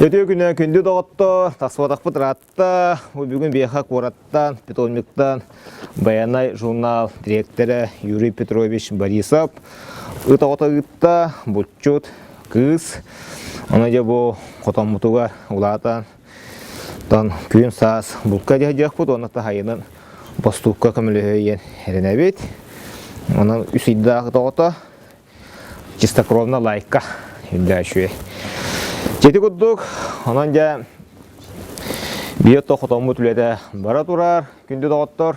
Үтүө күнэ күндү доҕоттор, тахсыбатахпыт ыраатта. Бу бүгүн биэхэ куораттан, питомниктан Байанай журнал дириэктэрэ Юрий Петрович Борисов ыт оҕото ыытта, булчут кыыс. Ону дьэ бу хотоммутугар улаатан, тон күн саас булка дьаһдьыахпыт уонна таһайынан бостуукка көмөлөһө эрэнэбит. Онон үс ыйдаах ыт оҕото чистокровно лайка үрдээ үчүгэй. Ити курдук, онон дьэ биир хотоммут үлэтэ бара турар, күндү доҕоттор.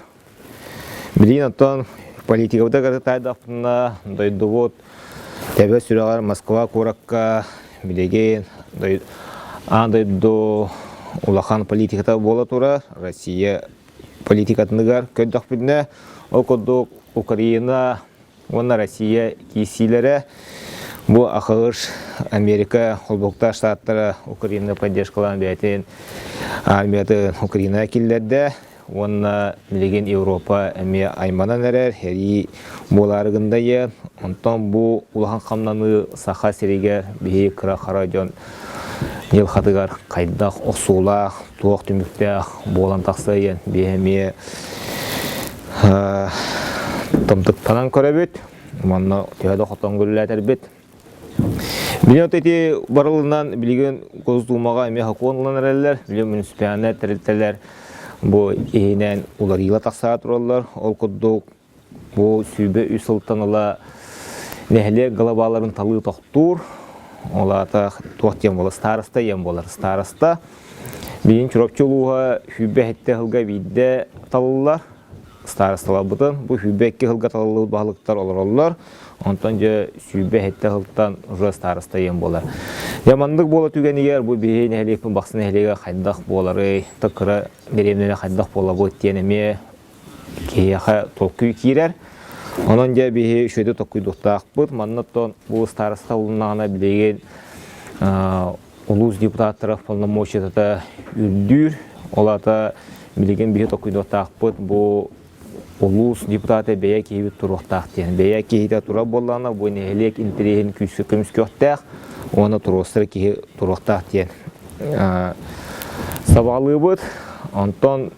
Билигин оттон политикабыта кытта таайдахпытына, дойдубут тэбэ сүрэҕэр Москва куоракка билигин аан дойду улахан политиката буола турар. Россия политикатыныгар көрдөхпүтүнэ, ол курдук Украина уонна Россия киирсиилэрэ бу АХШ, Америка холбоһуктаах штаттара Украинаны поддержкалаан бэйэтин армиятын Украинаҕа киллэрдэ уонна билигин Европа эмиэ айманан эрэр, сэрии буолаары гынна Онтон бу улахан хамнаныы Саха сиригэр биһиги кыра-хара дьон дьылҕатыгар хайдах охсуулаах, туох түмүктээх буолан тахсыа диэн биһи эмиэ тымтыктанан көрөбүт. Манна төһө да хотон гүллээтэрбит. Билигин ити барылынан билигин Госдумаҕа эмиэ сокуон ылан эрэллэр. Билигин муниципальнай тэрилтэлэр бу иһинэн уларыйыыга тахсаа тураллар. Ол курдук Бу 23 сылтан ыла нэһилиэк главаларын талыы тохтуур. Ол аата туох диэн буолар? Староста диэн буолар. Староста билигин Чурапчы улууһа 27 сылга биирдэ талыллар. Старосталарбытын бу 22 сылга талыллыбыт баһылыктар олороллор. Онтон дьэ 27 сылтан уже староста диэн буолар. Дьэ маннык буола түгэнигэр бу биһи нэһилиэкпин Бахсы нэһилиэгэ хайдах буоларый, та кыра дэриэбинэлэр хайдах буолабыт диэн эмиэ киһиэхэ толкуй киирэр. Онон дьэ биһи үчүгэйдик толкуйдуохтаахпыт. Манна оттон бу староста булуннаҕына билигин улуус депутаттара полномочията үрдүүр. Ол аата билигин биһи толкуйдуохтаахпыт бу улуус депутата бэйэ киһибит туруохтаах диэн. Бэйэ киһитэ турар буоллаҕына бу нэһилиэк интэриэһин күүскэ көмүскүөхтээх уонна туруорсар киһи туруохтаах диэн сабаҕалыыбыт. Онтон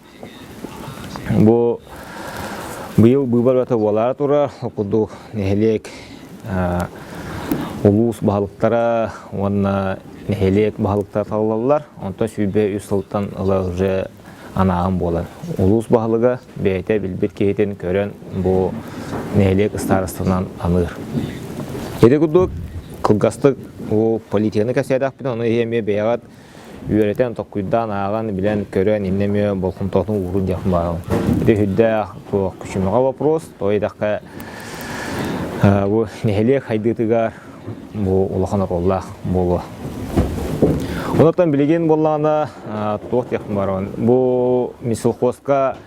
Бу быйыл быыбар үлэтэ буолаары турар. Ол курдук нэһилиэк улуус баһылыктара уонна нэһилиэк баһылыктара талыллаллар. Онтон 23 сылтан ыла уже анааһын буолар. Улуус баһылыга бэйэтэ билбит киһитин көрөн бу нэһилиэк ыстаарастанан аныыр. Ити курдук кылгастык бу политиканы кэпсээтэхпинэ, ону иһи эмиэ бэйэҕит үөрэтэн, толкуйдаан, ааҕан, билэн, көрөн, иннэ эмиэ болҕомтотун уурун диэхпин баҕарабын. Ити сүрдээх туох күчүмэҕэ вопрос, тоҕо диэтэххэ бу нэһилиэк хайдыытыгар бу улахан оруоллаах буолуо. Онон билигин буоллаҕына туох диэхпин баҕарабын. Бу Минсельхозка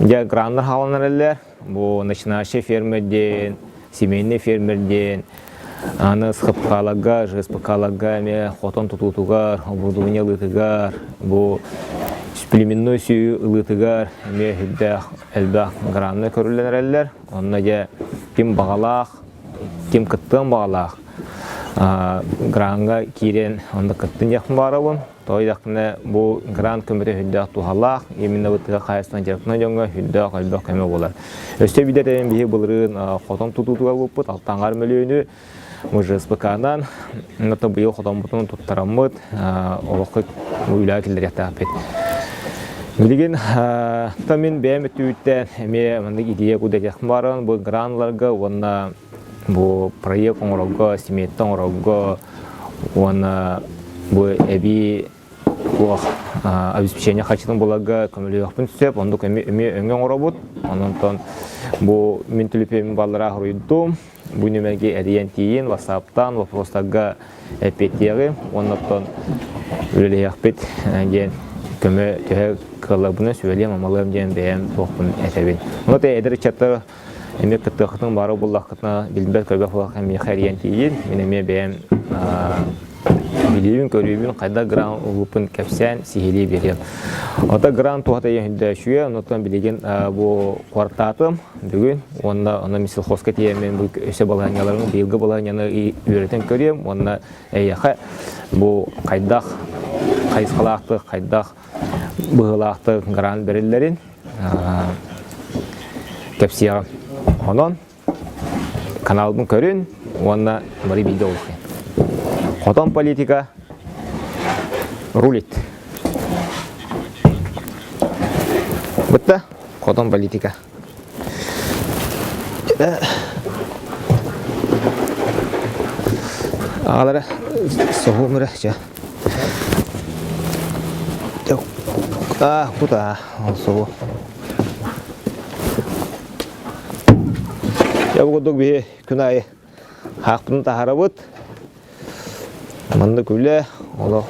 дьэ граннар хаалан эрэллэр. Бу начинающий фермер диэн, семейный фермер диэн, аны СХПК-ларга, ЖСПК-ларга эмиэ хотон тутуутугар, оборудование ылыытыгар, бу племенной сүөһү ылыытыгар эмиэ сүрдээх элбэх граннар көрүллэн эрэллэр. Онно дьэ ким баҕалаах, ким кыттыан баҕалаах граҥҥа киирэн онно кыттын диэхпин баҕарабын. Тоҕо диэтэхпинэ, бу грант көмөтө сүрдээх туһалаах, именно бу тыа хаһаайыстыбатын дьарыктанар дьоҥҥо сүрдээх элбэх көмө буолар. Өссө биирдэ этэбин биһи былырыын хотон тутуутугар ылбыппыт алтаҥар мөлүйүөнү ЖСПК-нан, онно быйыл хотоммутун туттараммыт, олоххо үлэҕэ киллэриэхтээхпит. Билигин та мин бэйэм өттүбүттэн эмиэ маннык идея кудэтиэхпин баҕарабын бу гранларга уонна бу проект оҥорорго, симиэттэ оҥорорго уонна бу эбии туох обеспечение харчытын буларга көмөлөһүөхпүн сөп. Оннук эмиэ өҥө оҥоробут. Онон бу мин түлүпүөмүн баллара хоруйдум. Бу нүмергэ эрийэн тиийин, ватсаптан вопростарга эппиэттиэҕим уонна оттон үлэлэһиэхпит диэн көмө төһө кыалларбынан сүбэлиэм-амалыам диэн бэйэм туохпун этэбин. Ону эдэр ыччаттар Эмиэ кыттыаххытын баара буллаххытына, билбэт-көрбөх буоллахха миэхэ эрийэн тиийин. Мин эмиэ бэйэм Билиибин-көрүүбүн хайдах грант ылбыппын кэпсээн сиһилии биэриэм. Ото грант туһата өйдөшүө, оннуттан билигин бу квартатым бүгүн уонна онно Минсельхозка тиийэммин бу өссө балаһыанньаларын быйылгы балаһыанньаны үөрэтэн көрүөм уонна эйиэхэ бу хайдах хайысхалаахтык, хайдах быһыылаахтык грант бэриллэрин кэпсиэҕим. Онон каналбын көрүн уонна бары бииргэ олохуйун. Хотон политика рулит. Бытта хотон политика. Аҕалара соһуум эрэ чэ. А, кута, ол соһу. Дьэ, бу курдук биһи күн аайы хаахпытын таһаарабыт. Маннык үлэ, олох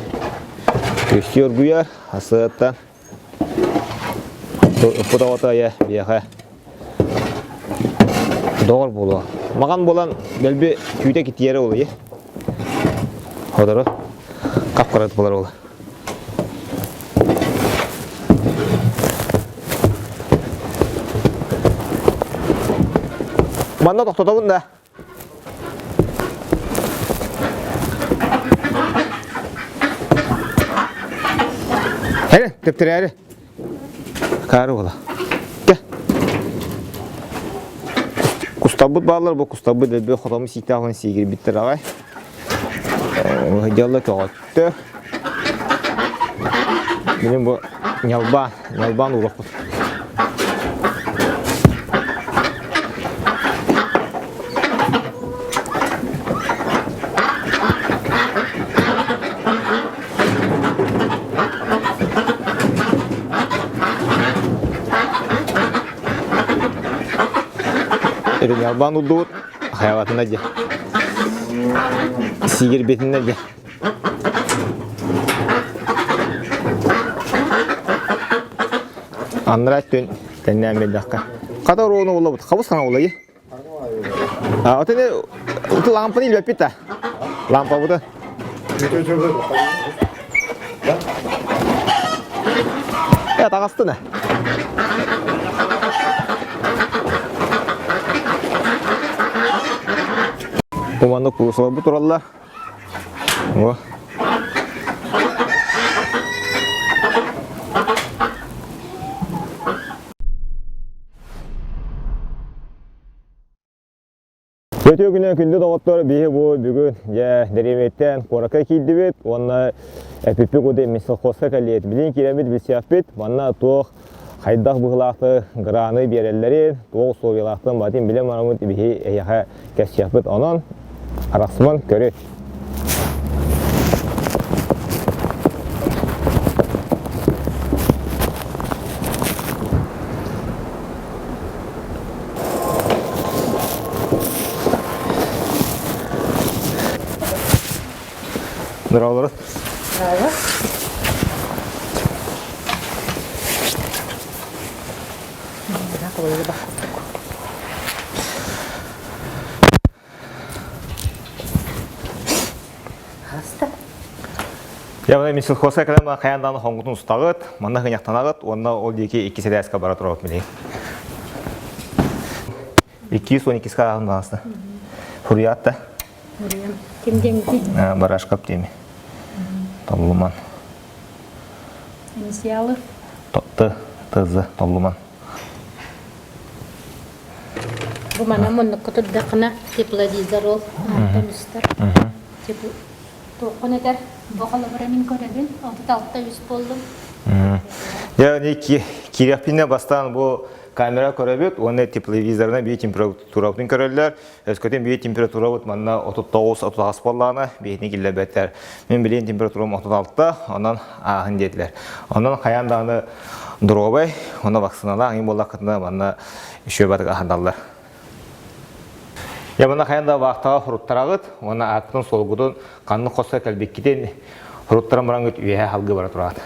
күстүү оргуйар, асыаттан ыппыт оҕото айа биэхэ доҕор буолуо. Маҕан буолан дэлби түүтэ китиэрэ улайы. Ходору хап-харат буолар уола. Манна тохтотобун да. Хәре, тэптэрээри. Каары буола. Кэ. Кустарбыт бааллар, бу кустарбыт дэлби хотому сииктээх сиигирбиттэр аҕай. Дьалла көҕөттө. Билин бу ньалбаан, ньалбаан уурахпыт. Ньалбаан урдубут, хайалатына дьэ. Сиигирбитинэ дьэ. Аннара өттүн тэннээн биэрдэххэ. Хата оруону буллабыт. Хабыс хаҥа булайы. А, вот это лампаны илбэппит та. Лампабыты. Э, таҕастын Бу манна куусаларбыт тураллар. О. Өтө күнэ күндү доҕоттор биһи бу бүгүн дьэ дэриэбиттэн куоракка киирдибит уонна эпиппит куды Минсельхозка кэлиэт. Билин киирэммит билсиэхпит манна туох хайдах быһыылаахтык граны биэрэллэрин, туох условиялаахтын батын билэн бараммыт биһи эһиэхэ кэпсиэхпит. Онон арахсыман көрү. Здорово. Здорово. Я мына Минсельхозка кэлэн хайаан даҕаны хоҥкутун устаҕыт, манна хыньахтанаҕыт уонна ол диэки иккис этээскэ бара тураҕыт билигин. 212 ааһын баҕаста. Хуруйаат да? Хуруйам. Ким диэҥти? Барашкап диэми. Толлуман. Инициалы? Т, Т, З, Толлуман. Бу манан муннукка турдаххына тепловизор ол ааттан устар. Туоххун этэр? Бу холобура мин көрөбүн, 36 үс буоллум. Я киириэхпинэ бастаан бу камера көрөбүт уонна тепловизорынан биир температурабытын көрөллөр. Өскөтүн биир температурабыт манна 39-38 буоллаҕына биһини киллэрбэттэр. Мин билигин температурам 36, онон ааһын диэтилэр. Онон хайаан даҕаны доруобай, онно вакциналаах иҥ буоллаххытына манна үчүгэй батык аһаналлар. Я манна хайаан да вахтаҕа хоруттараҕыт уонна ааккытын суолгутун ханнык хоско кэлбиккитин хоруттаран бараҥҥыт үөһэ халгы бара тураҕыт.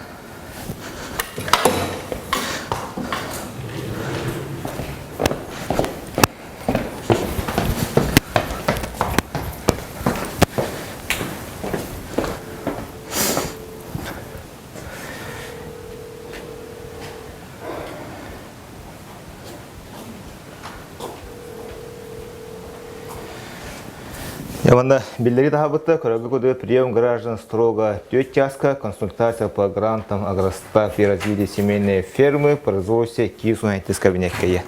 Манна биллэри таһабытта көрөргө куду прием граждан строго түөрт часка консультация по грантам Агростав и развитие семейной фермы производстве 217 кабинекке.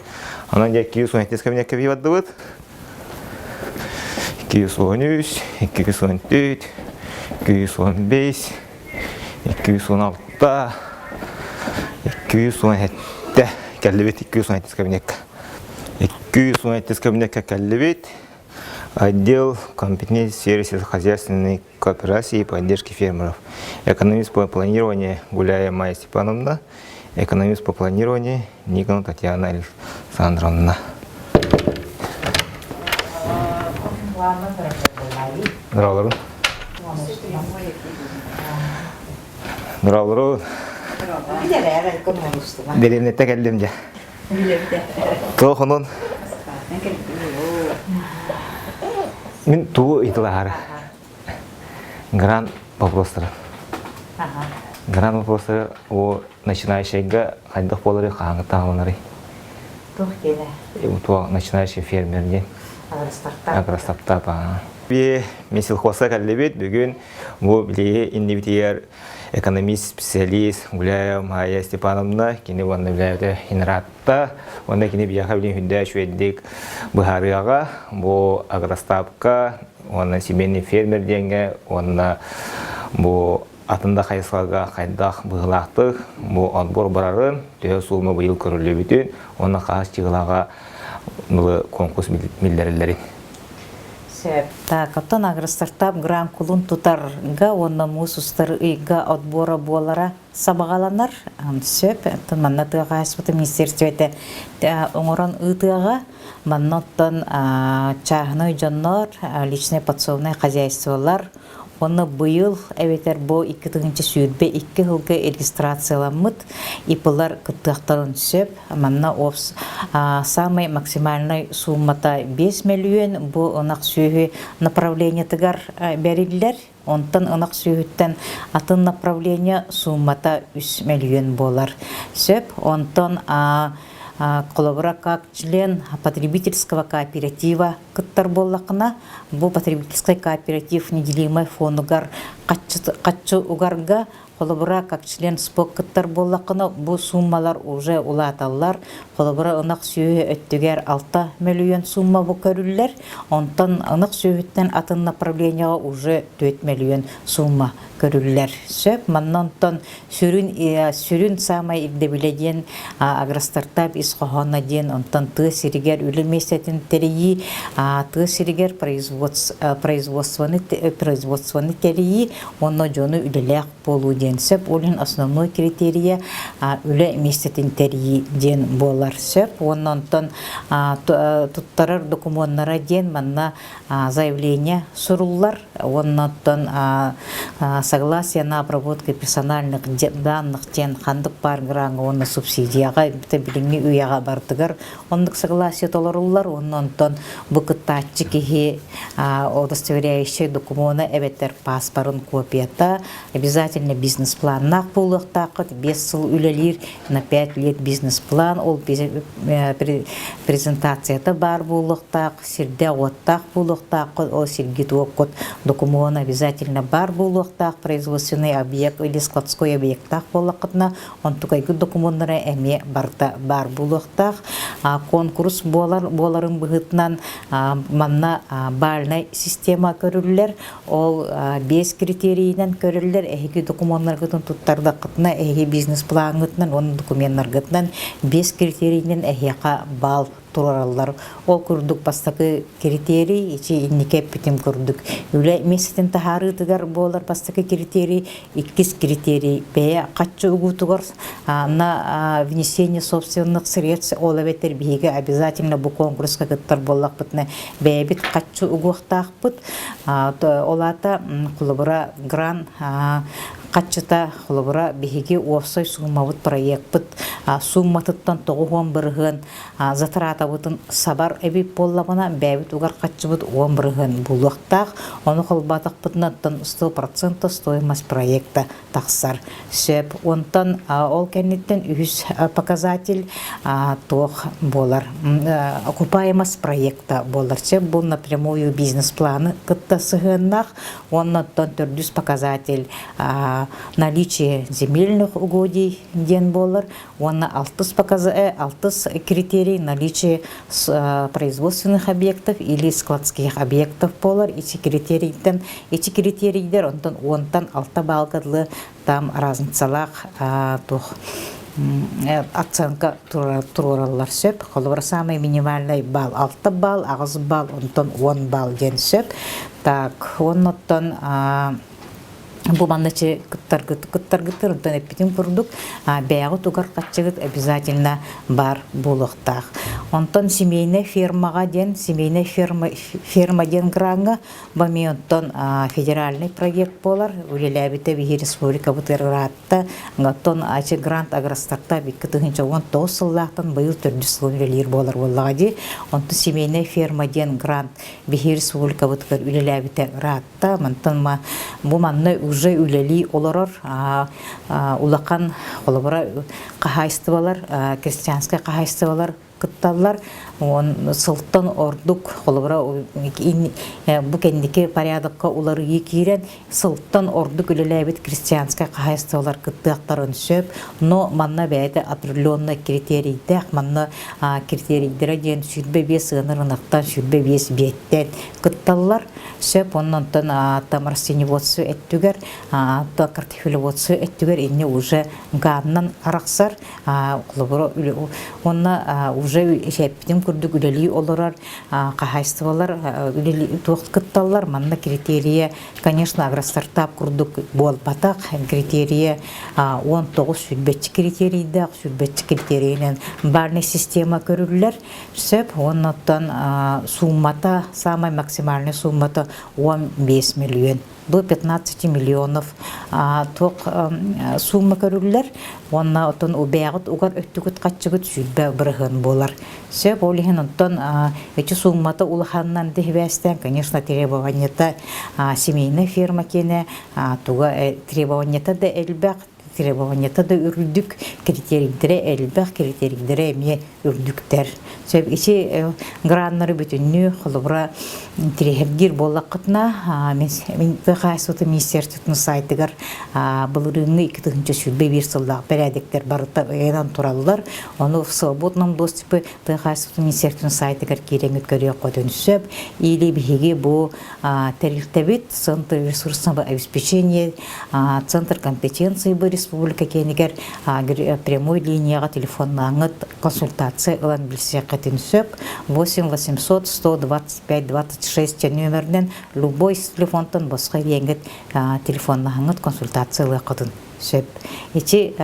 Онон дьэ 217 кабинекке бардыбыт. 213, 214, 215, 216, 217 кэллибит 217 кабинекка. 217 кабинекка кэллибит. Отдел компетентности в сфере сельскохозяйственной кооперации и поддержки фермеров. Экономист по планированию Гуляя Майя Степановна, экономист по планированию Никонова Татьяна Александровна. Здравствуйте. Здравствуйте. Дэриэбинэттэн кэллим дьэ. Туох онон мин тугу ыйыталаһара грант вопростара грант вопростара о начинающийга хайдах буоларый хаһааҥҥыттан аҕаланарый Туох диэнэ? Туох начинающий фермер диэн Агростартап. Агростартап Би Минсельхозка кэллибит бүгүн бу билиги иннибитигэр экономист, специалист Гуляева Майя Степановна кини уонна үлээбитэ Инратта уонна кини биһиэхэ билин хүндээ үчүгэйдик быһаарыаҕа бу агростапка уонна семейный фермер диэҥҥэ уонна бу атын да хайысхаларга хайдах быһыылаахтык бу отбор барарын төһө суума быйыл көрүллүбүтүн уонна хаһыс чыгылаҕа конкурс биллэриллэрин Сөп. Так, оттон Агростартап грант кулун тутарга уонна муус устар ыйга отбора буолара сабаҕаланар. Сөп. Оттон манна тыа хаһаайыстыбатын министиэристибэтэ оҥорон ыытыаҕа. Манна оттон чааһынай дьоннор, личное подсобное хозяйстволар Уонна быйыл эбэтэр бу 2022 сылга регистрацияламмыт ИП-лар кыттыахтарын сөп. Манна самый максимальный суммата 5 мөлүйүөн бу ынах сүөһү направлениетыгар бэриллэр. Онтон ынах сүөһүттэн атын направление суммата 3 мөлүйүөн буолар. Сөп. Онтон холобура как член потребительского кооператива кыттар буоллаххына, бу потребительскай кооператив неделимай фонугар хаччы угарга холобура как член СПОК кыттар буоллаххына бу суммалар уже улааталлар холобура ынах сүөһү өттүгэр 6 мөлүйүөн сумма бу көрүллэр онтон ынах сүөһүттэн атын направлениеҕа уже 4 мөлүйүөн сумма көрүллэр сөп манна онтон сүрүн сүрүн саамай ирдэбилэ диэн агростартап ис хоһооно диэн онтон тыа сиригэр үлэ миэстэтин тэрийии тыа сиригэр производствоны производствоны тэрийии уонна дьону үлэлээх буолуу диэн сөп ол иһин основной критерийэ үлэ миэстэтин тэрийии диэн буолар сөп уонна онтон туттарар докумуоннара диэн манна заявление суруллар уонна оттон согласие на обработку персональных данных диэн ханнык баар граҥҥа уонна субсидияҕа билиҥҥи үйэҕэ барытыгар оннук согласие толоруллар уонна онтон бу кыттааччы киһи удостоверяющий докумуона эбэтэр паспорын копията обязательно бизнес-планнаах буолуохтааххыт 5 сыл үлэлиир на 5 лет бизнес-план ол презентацията баар буолуохтаах сирдээх-уоттаах буолуохтааххыт, ол сиргит-уоккут докумуона обязательно баар буолуохтаах, производственный объект или складской объектаах буоллаххытына, онтукайгыт докумуоннара эмиэ барыта баар буолуохтаах. Конкурс буолар буоларын быһыытынан манна бальнай система көрүллэр. Ол биэс критерийинэн көрүллэр. Эһиги докумуоннаргытын туттардаххытына, эһиги бизнес-плаҥҥытынан уонна докуменнаргытынан биэс критерийинэн эһиэхэ баал туруораллар. Ол курдук бастакы критерий, ичи инники эппитим курдук, үлэ миэстэтин таһаарыытыгар буолар бастакы критерий, иккис критерий бэйэ хаччы угуутугар на внесение собственных средств ол эбэтэр биһиги обязательно бу конкурска кыттар буоллахпытына бэйэбит хаччы угуохтаахпыт. Ол аата холобура грант. хаччыта холобура биһиги уопсай сууммабыт проекпыт суумматыттан 90% затратабытын сабар эбит буоллаҕына бэйэбит угар хаччыбыт 10% буолуохтаах. Ону холбоотохпутуна оттон 100% стоимость проекта тахсар. Сөп. Онтон ол кэнниттэн үһүс показатель туох буолар? Окупаемость проекта буолар. Сөп бу напрямую бизнес-планы кытта сыһыаннаах. Уонна оттон төрдүс показатель наличие земельных угодий диэн буолар. Уонна алтыс, алтыс критерий наличие производственных объектов или складских объектов буолар. Ити критерийден ити критерийдер онтон уонтан алта баалга дылы там разницалаах туох оценка туруораллар сөп. Холобура самый минимальный балл 6 балл, 8 балл, онтон 10 балл диэн сөп. Так, оннуттан бу манна кыттаргыт кыттаргыттар онтон эппитим курдук бэйэҕит угар хаччыгыт обязательно баар буолуохтаах. Онтон семейная фермаҕа диэн семейная ферма ферма диэн граҥҥа бу эмиэ онтон федеральный проект буолар. Үлэлээбитэ биһи республикабытыгар ыраатта. Оттон ачы грант агростарта 2019 сыллаахтан быйыл төрдүс сылын үлэлиир буолар буоллаҕа дии. Онтон семейная ферма диэн грант биһи республикабытыгар үлэлээбитэ ыраатта. Мантан бу манна уже үлэлии олорор улахан холобура хаһаайыстыбалар, крестьянскай хаһаайыстыбалар кытталлар. Он сылтан ордук холобура бу кэнники порядокка уларыйыы киирэн сылтан ордук үлэлээбит крестьянскай хаһаайыстыбалар кыттыахтарын сөп. Но манна бэйэтэ определенный критерийдээх, манна критерийдэрэ диэн 25 ыанар ынахтан 25 биэттэн кытталлар. Сөп, онон онтон там растениеводство өттүгэр, картофелеводство өттүгэр инне уже гааннан арахсар, холобура уонна уже эппитим курдук үлэлии олорор хаһаайыстыбалар үлэлии туох кытталлар, манна критерия, конечно, агростартап курдук буолбатах, критерия 19 сүрбэтчи критерийдээх, сүрбэтчи критерийинэн бальная система көрүллэр. Сөп, оннуттан суммата, самай максимальный суммата 15 миллион. До 15 миллионов туох сумма көрүллэр. Уонна оттон убэҕит угар өттүгүт хаччыгыт сүүрбэ бырыһыан буолар. Сөп, ол иһин онтон эти суммата улаханынан дихибээстээн, конечно, требованиета семейная ферма киэнэ туга требованиета да элбэх, требованиета да үрдүк, критерийдэрэ элбэх, критерийдэрэ эмиэ үрдүктэр. Сөп ити граннары бүтүннүү холобура интириэһиргиир буоллаххытына, мин тыа хаһаайыстыбатын министерствотын сайтыгар былырыыҥҥы 2021 сыллаах бэрээдэктэр барыта ыйанан тураллар. Ону в свободном доступе тыа хаһаайыстыбатын министерствотын сайтыгар киирэҥҥит көрүөххүтүн сөп. Или биһиги бу тэрилтэбит Центр ресурсного обеспечения, Центр компетенции бу республика киэнигэр прямой линияҕа телефоннааҥҥыт консультация ылан билсиэххитин сөп. 8 800 125 26 нүөмэринэн любой телефонтан босхо иэҥҥит телефоннаһаҥҥыт консультация ылыаххытын сөп. Ити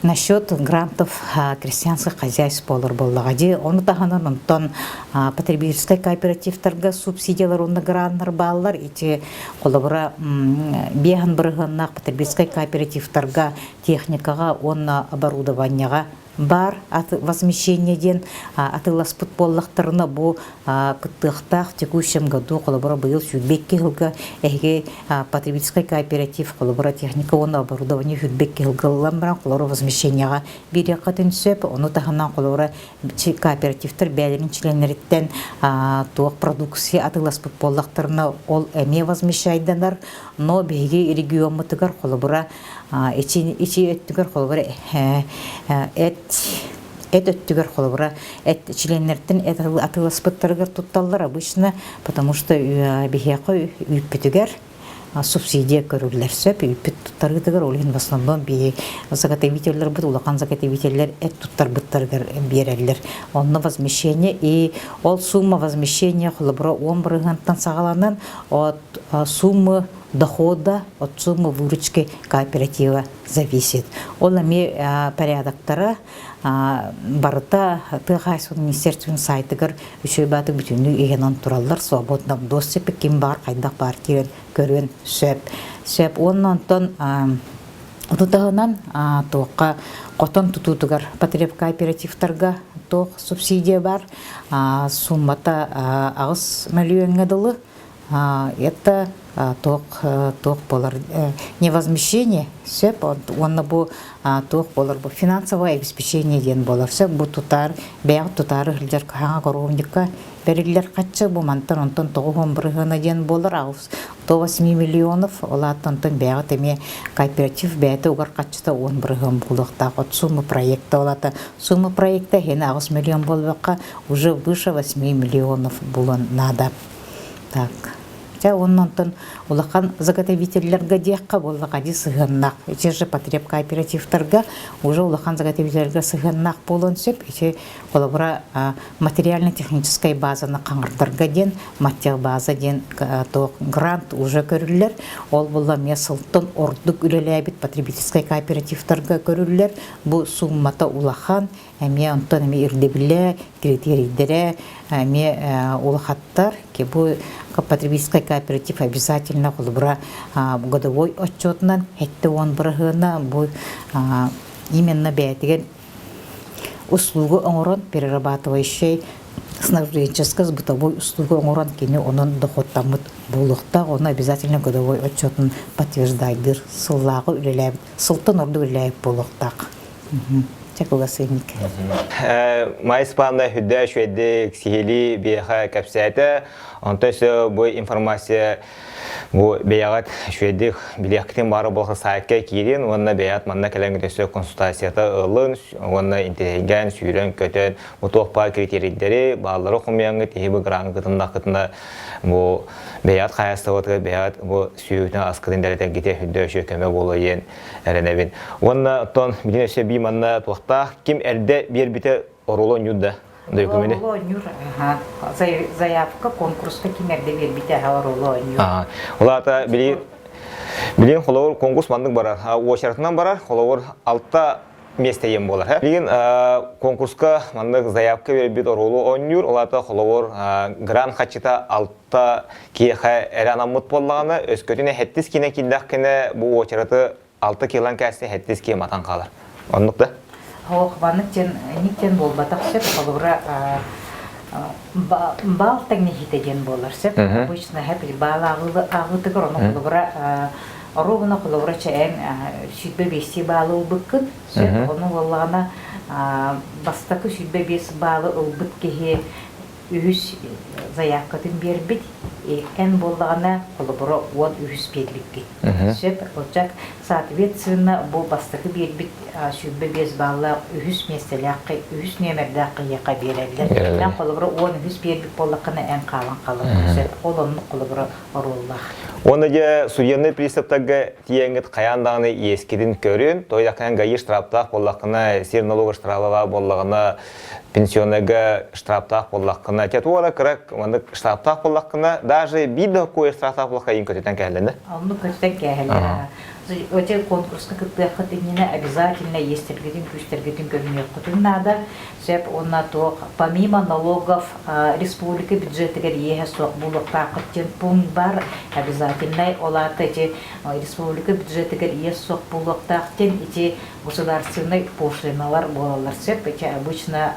насчет грантов крестьянских хозяйств буолар буоллаҕа дии. Ону таһынан онтон потребительскай кооперативтарга субсидиялар уонна граннар бааллар. Ити холобура биэһэн бырыһыаннаах потребительскай кооперативтарга техникаҕа уонна оборудованияҕа баар возмещение диэн атыыласпыт буоллахтарына бу кыттыахтаах текущем году холобура быйыл 22 сылга эһиги потребительскай кооператив холобура техника уонна оборудование 22 сылга ыллан баран холобура возмещениеҕа биэриэххитин сөп ону таһынан холобура кооперативтар бэйэлэрин чилиэннэриттэн туох продукция атыыласпыт буоллахтарына ол эмиэ возмещайданар но биһиги региоммутугар холобура ичи ичи өттүгэр холобура эт эт өттүгэр холобура эт чилиэннэртэн эт атыыласпыттарыгар тутталлар обычно потому что биһиэхэ үүппүтүгэр субсидия көрүллэр сөп үүппүт туттарыытыгар ол иһин в основном биһи заготовителлэрбит улахан заготовителлэр эт туттарбыт. туттарыгар биэрэллэр. Онно возмещение и ол сумма возмещения холобура 10 бырыһыантан саҕаланан от суммы дохода от суммы выручки кооператива зависит. Ол эмиэ порядоктара барыта тыа хаһаайыстыбатын министерствотын сайтыгар үчүгэй баатык бүтүннүү иһэн тураллар свободно доступе ким баар хайдах баар киирэн көрүөн сөп. Сөп уонна онтон Тутаһынан туохха хотон тутуутугар потребкооперативтарга туох субсидия бар суммата 8 мөлүйүөҥҥэ дылы это туох туох буолар невозмещение сөп уонна бу туох буолар бу финансовое обеспечение диэн буолар сөп бу тутаар бэйэҕит тутаары сылдьар хаһаҥа коровникка бэриллэр хаччы бу мантан онтон 90 бырыһыана диэн буолар 8 миллионов ол аата онтон бэйэҕит эмиэ кооператив бэйэтэ угар хаччыта 10% буолуохтаах от сумма проекта ол аата сумма проекта иһин 8 миллион буолбакка уже выше 8 миллионов буолуон наада так Чэ, уонна онтон улахан заготовителлэргэ диэххэ буоллаҕа дии сыһыаннаах. Ити же потреб кооперативтарга уже улахан заготовителлэргэ сыһыаннаах буолуон сөп. Ити холобура материально-техническай базаны хаҥырдарга диэн база диэн туох грант уже көрүллэр. Ол буолла эмиэ сылтан ордук үлэлээбит потребительскай кооперативтарга көрүллэр. Бу суммата улахан, эмиэ онтон эмиэ ирдэбилэ, критерийдэрэ эмиэ улахаттар. Бу потребительскай кооператив обязательно холобура годовой отчетунан 70 бырыһыана бу именно бэйэтигэр услугу оҥорон перерабатывающай снабженческай бытовой услугу оҥорон кини онон дохуоттаммыт буолуохтаах ону обязательно годовой отчетун подтверждайдыыр сыллааҕы үлэлээбит сылтан ордук үлэлээбит буолуохтаах чэ кылгас ыйынньык Майя Степановна үрдэ үчүгэйдик сиһилии биэхэ кэпсээтэ. Онтон өссө бу информация бу бэйэҕит үчүгэйдик билиэххитин баара буолла сайтка киирин уонна бэйэҕит манна кэлэн өссө консультацията ылын уонна интэриэһиргээн сүүрэн-көтөн бу туох баар критерийдэри бааллары хомуйаҥҥыт иһи бу граҥҥытыннаххытына бу бэйэҕит хаһаайыстыбатыгар бэйэҕит бу сүөһүтүн аскытын дэлэтэргитэ үрдэ үчүгэй көмө буолуо диэн эрэнэбин. Уонна оттон билин өссө бии манна туохтаах ким эрдэ биэрбитэ оруолу оонньуур да докумени? Оруолу оонньуур, заявка конкурска ким эрдэ биэрбитэ оруолу оонньуур. Ол аата билин билин холобур конкурс маннык барар. Уочаратынан барар, холобур алта миэстэ иэн буолар. Билигин конкурска маннык заявка биэрбит оруолу оонньуур, ол аата холобур грант хаччыта алта киэхэ эрэ анаммыт буоллаҕына, өскөтүн эһэттис киинэ киирдэххинэ бу уочараты алта килан кээсти хэттис киэ матан хаалар. Оннук да? Ох, маннык диэн ник диэн буолбатах сөп. Холобура, баал тэҥнэһиитэ диэн буолар сөп. Обычно хэп баал ааҕыытыгар ону холобура оруобуна холобура чээн 25 баалы ылбыккын сөп. Ону буоллаҕына бастакы 25 баалы ылбыт киһи үһүс заявкатын биэрбит, эн буоллаҕына холобура 13 биэрбиккин. Сөп, оччо соответственно бу бастакы биэрбит 25 бааллаах үһүс миэстэлээх үһүс нүөмэрдээх киһиэхэ биэрэллэр. Эн холобура 13 биэрбит буоллаххына эн хаалан хаалар. Сөп, ол оннук холобура оруоллаах. Уонна дьэ судебнай приставтарга тиийэҥҥит хайаан даҕаны иэскитин көрүн, тойдаххына гаи штрафтаах буоллаххына, сир налога штрафа буоллаҕына, пенсионерга штрафтаах буоллаххына, те туора кыра маннык штрафтаах буоллаххына, даже биир да кое штрафтаах буоллахха иин көтүтэн кэһэллэнэ. Оннук көтүтэн кээһэллэр. Эти конкурска кыттыаххыт иннинэ обязательно иэстэргитин, күүстэргитин көрүнүөххүтүн наада. Сөп уонна туох помимо налогов республика бюджетыгар иэһэ суох буолуохтааххыт диэн пункт бар обязательнай. Ол аата ити республика бюджетыгар иэс суох буолуохтаах диэн ити государственнай пошлиналар буолаллар сөп ити обычно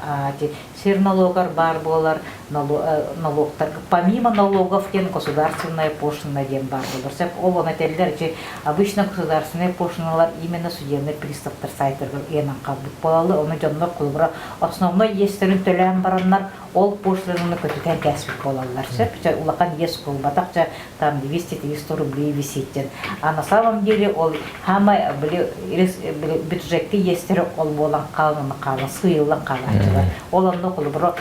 сир налогар баар буолар налогтарга помимо налогов диэн государственная пошлина диэн баар буолар сөп ол ону этэллэр ити обычно государственные пошлиналар именно судебный приставтар сайтарыгар ыйанан хаалбыт буолаллар ону дьоннор холобура основной иэстэрин төлөөн бараннар. Ол пошлинаны көтүтэн кээспит буолаллар. Сөп, улахан иэс буолбатах, там 200-300 рублей висит диэн. А на самом деле ол хаама били бюджекке иэстэр ол буолан хаалан хаалан сыыйыллан хаалааччылар. Ол онно холобура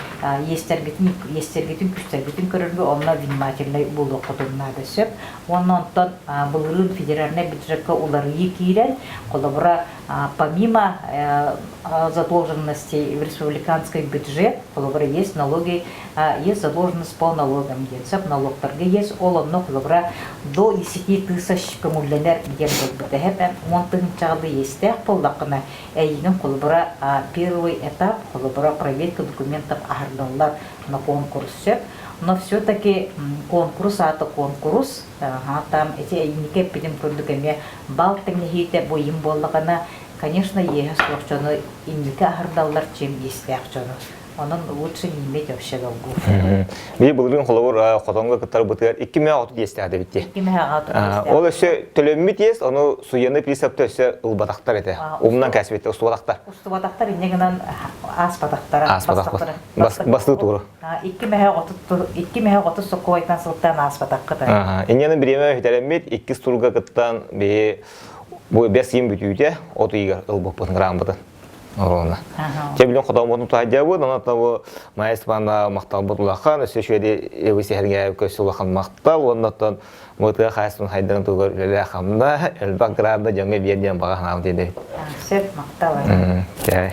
иэстэргитин иэстэргитин күстэргитин көрөргө онно внимательнай буолуоххутун наада сөп. Уонна онтон былырыын федеральнай бюджекка уларыйыы киирэн, холобура помимо задолженностей в республиканский бюджет, холобура есть налоги, есть задолженность по налогам диэн сөп, налогтарга есть, ол онно холобура до 10 тысяч көҥүллэнэр диэн буолбута. Эһэм уон тыһыынчаҕа иэстээх буоллаххына, эйигин холобура первый этап, холобура проверка документов аһардаллар на конкурс сөп. Но все-таки конкурс аата конкурс, там эти эйинники эппитим курдук эмиэ бал тэҥнэһиитэ бу им буоллаҕына, конечно, иэһэ суох дьону инники аһардаллар, чем иэстээх дьону. Онон лучше не иметь вообще долгов. Бии былырыын холобур хотонго кыттарбытыгар 2 30 иэстээх дебитти. 2 30 иэстээх. Ол өссө төлөммүт иэс, ону суяны приставта өссө ылбатахтар этэ. Умнан кээспиттэр, устубатахтар. Устубатахтар инньэ гынан ааспатахтара. Ааспатахтар. Бастыы тууру. Икки мэһэ 30 сокуойтан сылтаан ааспатаххыта. Инньэни бириэмэ бүтэрэммит иккис турга кыттан биһи бу бэс ыйын бүтүүтэ от ыйыгар ылбыппыт граммытын. Оруона. Чэ билин хотооммутун туһайдьабыт, онон бу Майя Степановна махталбыт улахан, өссө үчүгэйди эбы сэһэргээбит көссө улахан махтал, уонна оттон бу тыа хаһаайыстыбатын хайдарын туһугар үлэлээх хамна, элбэх гранда дьоҥҥо биэр диэн баҕа санаабыт диэбит. Сөп, махтал. Чэ.